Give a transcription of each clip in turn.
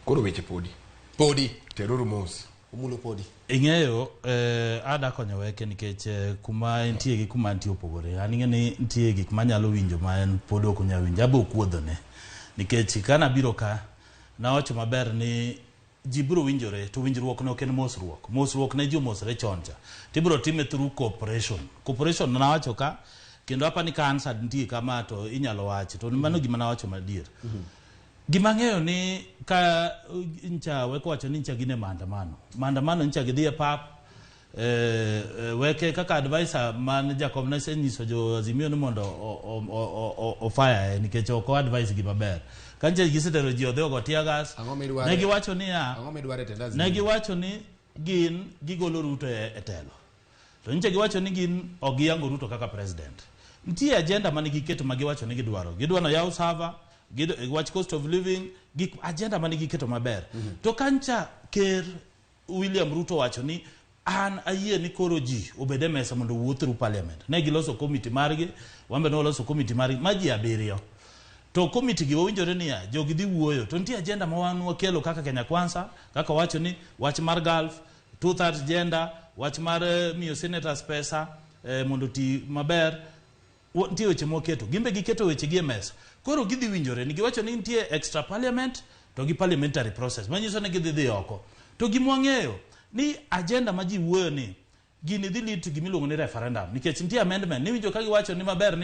Koro weche podi. Podi. Teruru mos. Omulo podi. Ing'eyo eh, ada konyo weke nikech eh, kuma entie gi kuma antie opogore. An ing'e ni nitie gik manyalo winjo ma en pod ok onyal winjo. Abo kuodhone. Nikech ka nabiro ka, nawacho maber ni ji biro winjore to winjruok ne ok en mosruok. Mosruok ne ji omosre chon cha. Tibiro time through cooperation. Cooperation nawacho ka kendo apa ni ka answer nitie kama to inyalo wachi to mano gima nawacho madier. Gima ang'eyo ni ka ncha weko wacho ni ncha gin e maandamano. Maandamano ncha gidhi e pap. Weke kaka advisor man Jakom ne nyiso jo Azimio ni mondo o fire nikech ok o advise gi maber. Ka ncha gisetero ji odhi ogo tear gas. Ang'o midware? Ne giwacho niya, Ang'o midware e tend Azimio? ne giwacho ni gin gigolo Ruto e telo. To nyicha giwacho ni gin ok giyango Ruto kaka president. Nitie agenda mane giketo ma giwacho ni gidwaro. Gidwa no yaw server, wach cost of living, gik agenda mane giketo maber. To kancha ker William Ruto wacho ni an ayie ni koro ji obed e mesa mondo owuo through parliament. Ne giloso committee margi, wan be ne waloso committee margi ma ji abiriyo. To committee gi wawinjore niya, jogi dhi wuoyo. To nitie agenda ma wan wakelo kaka Kenya Kwanza, kaka wacho ni wach mar Gulf, two-thirds gender, wach mar miyo senators pesa mondo oti maber. Nitie weche mwaketo. Gin be giketo weche gi e mesa. Koro gidhi winjore ni giwacho ni nitie extra parliament to gi parliamentary process. Manyiso ni gidhi dhi oko. To gima wang'eyo ni agenda ma ji wuoyo ni gini dhi lead to gima iluongo ni referendum. Nikech nitie amendment. Niwinjo ka giwacho ni maber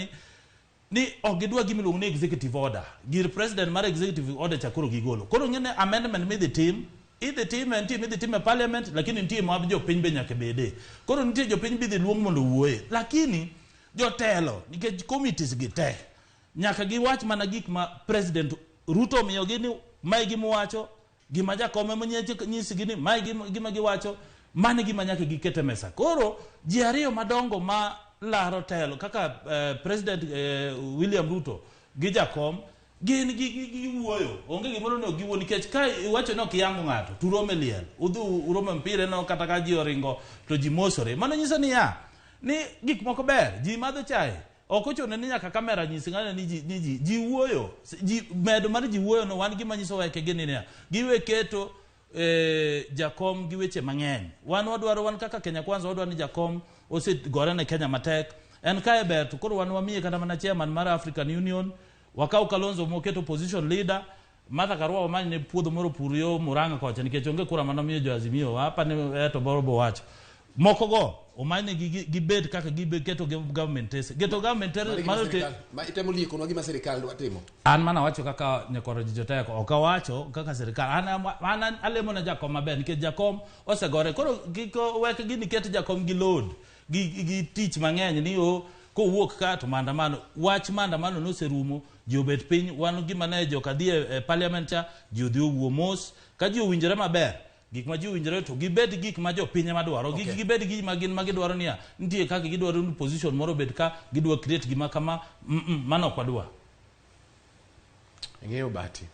ni ok gidwa gima iluongo ni executive order. Gir president mar executive order cha koro gigolo. Koro ng'e ni amendment midhi tim, idhi time, nitie midhi tim e parliament, lakini nitie ma jopiny be nyaka bede. Koro nitie jopiny bidhi luong mondo owuoye. Lakini jotelo, nikech committees gi te, nyaka giwach mana gik ma President Ruto omiyogi ni mae gima owacho, gima Jakom ema nyisgi ni mae gima giwacho, mano e gima nyaka giket e mesa. Koro ji ariyo madongo ma laro telo kaka President William Ruto gi Jakom gin giwuoyo, onge gimoro ni ok giwuo nikech ka iwacho ni ok iyango ng'ato to uromo e liel, udhi uromo e mpira no kata ka ji oringo to ji mosore. Mano nyiso niya, ni gik moko ber, ji madho chae, ok ochuno ni nyaka kamera nyis ng'ano ni ji wuoyo. Ji, medo mar ji wuoyo no wan gima nyiso weke gini niya, giwe keto Jakom gi weche mang'eny. Wan wadwaro, wan kaka Kenya Kwanza wadwaro ni Jakom osegore ne Kenya matek. En kae ber to koro wan wamiye kata mana chairman mar African Union, wakaw Kalonzo moketo opposition leader, Martha Karua wamany ne puodho moro pur yo Murang'a kocha nikech onge kura mane omiyo jo Azimio, apa ni to boro bo wacho. Moko go omany gi gibed kaka giketo government tese. Geto government tese mano te ma itemo liekonwa gima sirikal dwa timo. An mana wacho kaka nyakwaro Joteko, ok awacho kaka sirikal. An alemo ne Jakom maber nikech Jakom osegore. Koro kik wek gini ket Jakom gi load gi tich mang'eny ni o kowuok ka to maandamano. Wach maandamano noserumo, ji obet piny, wan gima ne joka dhi e parliament cha, ji odhi owuo mos. Ka ji owinjore maber, gik ma ji owinjore to gibed gik ma jopiny ema dwaro. Gik gibed gik ma gin ma gidwaro niya, nitie kaka gidwaro ni position moro obed ka, gidwa create gima kama, mano ok wadwa. Ing'eyo Bahati.